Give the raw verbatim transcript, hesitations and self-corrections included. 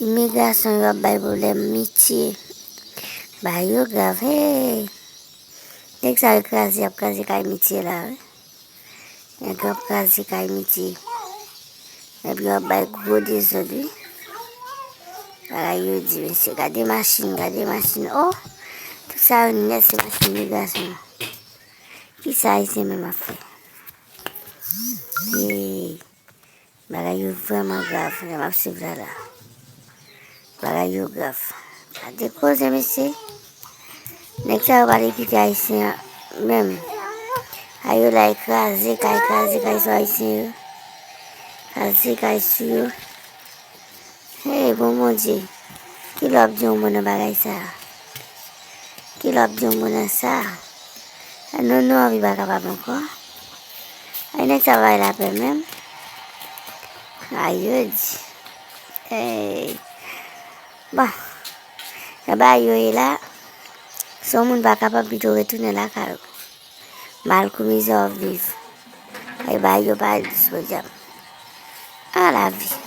Imigration yo ap bay pwoblèm, Mitye. Bagay yo grav, hey. Nèg sa yo kraze, y ap kraze kay Mitye la, wi. Nèg yo ap kraze kay Mitye. Epi yo ap bay gwo dezòd, wi. Bagay yo di, mesye, gade machin, gade machin. Oh! Tout sa yo nèt, se machin imigration. Kisa Ayisyen menm ap fè? Hey. Bagay yo vrèman grav, lè m ap swiv la la. Bagay yo grav. Gade koze, mesye. Nèg sa yo pa t kite Ayisyen an menm. Ay yo la, e kraze kay, kraze kay sou Ayisyen yo. Kraze kay sou yo. Hey, bon Bondye. Ki lè w ap di yon mo nan bagay sa a? Ki lè w ap di yon mo nan sa a? Ay, non, non, anvi pa kapab ankò. Ay, nèg sa pa bay lapè menm. Ay, yo di. Hey. Bon. Nan bagay yo ye la, si yon moun pa kapab, pito retounen lakay ou. Mal kou mizè w ap viv. Ay, bagay yo pa dous, podyab. A, lavi.